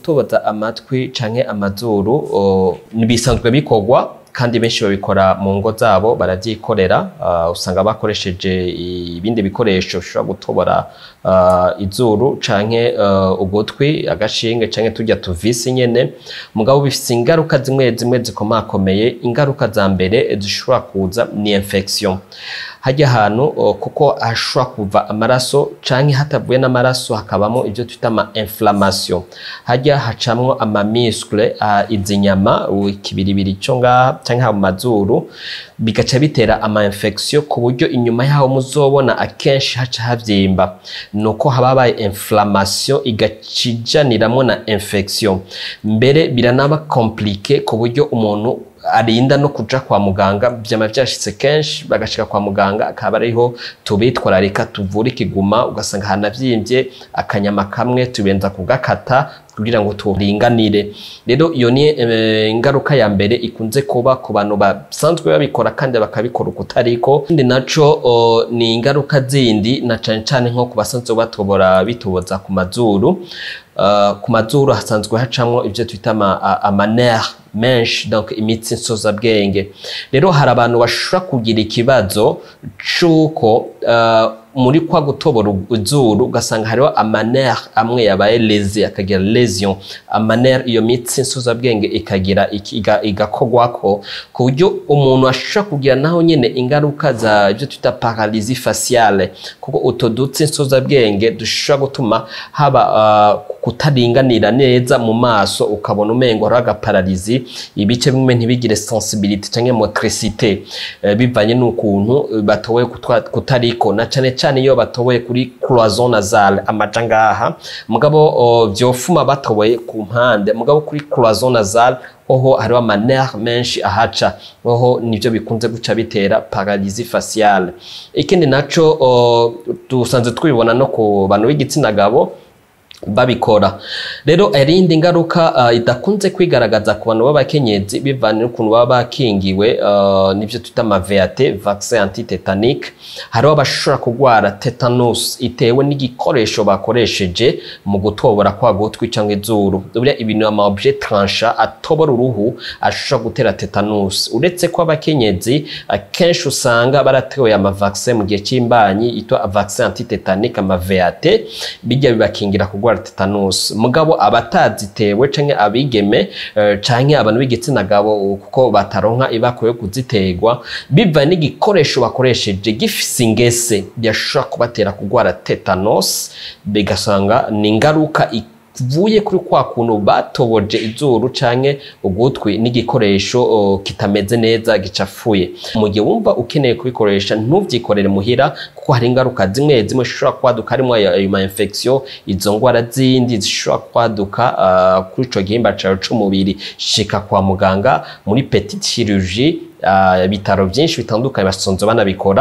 Gutoboza amatwi canke amazuru bisanzwe bikorwa, kandi benshi babikora mu ngo zabo, baravyikorera. Usanga bakoresheje ibindi bikoresho bishobora gutobora izuru canke ugutwi, agashinge canke turya tuvisi nyene. Mugabo bifise ingaruka zimwe zimwe zikomakomeye. Ingaruka za mbere zishobora kuza ni infection harya hantu, kuko hashobora kuva amaraso, canke hatavuye n'amaraso hakabamo ivyo twita ama inflammation. Harya hacamwo ama muscle, izi nyama, ikibiribiri co ngaha canke mu mazuru, bigaca bitera ama infection, ku buryo inyuma yaho muzobona akenshi haca havyimba. Nuko haba habaye inflammation, igacijaniramwo na infection. Mbere biranaba compliqué, ku buryo umuntu arinda no kuja kwa muganga. Vyama vyashitse kenshi bagashika kwa muganga, akaba ariho tubitwararika, tuvura ikiguma, ugasanga hanavyimbye akanyama kamwe, tubenza kugakata kugira ngo turinganire. Rero iyo ni ingaruka ya mbere ikunze kuba ku bantu basanzwe babikora kandi bakabikora ukutariko. Ikindi naco ni ingaruka zindi, na cane cane nko ku basanzwe batobora, bitoboza ku mazuru. Ku mazuru hasanzwe hacamwo ivyo twita ama nerfs menshi, donc imitsi nsozabwenge. Rero hari abantu bashobora kugira ikibazo c'uko muri kwa gutobora izuru, ugasanga hariho ama nerfs amwe yabaye lésé, akagira lésion, ama nerfs, iyo mitsi nsozabwenge ikagira igakogwako, ku buryo umuntu ashobora kugira naho nyene ingaruka za ibyo twita paralysie faciale, kuko utwo dutsi nsozabwenge dushobora gutuma haba kutaringanira neza mu maso, ukabona umengo hariho aga paralysie, ibice bimwe ntibigire sensibilité canke motricité, bivanye n'ukuntu batoboye kutariko, na cane cane iyo batoboye kuri cloison nasale amaja ngaha. Mugabo vyofuma batoboye ku mpande, mugabo kuri cloison nasale hoho hariho ama nerfs menshi ahaca, hoho nivyo bikunze guca bitera paralysie faciale. Ikindi naco, dusanzwe twibona no ku bantu b'igitsina gabo babikora. Rero irindi ngaruka idakunze kwigaragaza ku bantu b'abakenyezi, bivanye n'ukuntu baba bakingiwe, nivyo twita ama VAT, vaccin antitétanique, hariho abashobora kugwara tétanos itewe n'igikoresho bakoresheje mu gutobora kwa gutwi cyangwa izuru. Buriya ibintu, ama objet tranchant atobora uruhu, ashobora gutera tétanos. Uretse ko abakenyezi akenshi usanga baratewe ama vaccin mu gihe c'imbanyi yitwa vaccin antitétanique, ama VAT, bijya bibakingira kugwara tétanos. Mugabo abatazitewe canke abigeme, canke abantu b'igitsina gabo, kuko bataronka ibako yo kuziterwa, biva n'igikoresho bakoresheje gifise ingese, byashobora kubatera kugwara tétanos, bigasanga ni ingaruka ivuye kuri kwa kuntu batoboje izuru canke ugutwi n'igikoresho kitameze neza, gicafuye. Mu gihe wumva ukeneye kubikoresha, ntuvyikorere muhira, kuko hari ingaruka zimwe zimwe zishobora kwaduka, harimo ayo ma infection, izo ngwara zindi zishobora kwaduka kuri ico gihimba cawe c'umubiri. Shika kwa muganga muri petite chirurgie, ibitaro vyinshi bitandukanye basanzwe banabikora.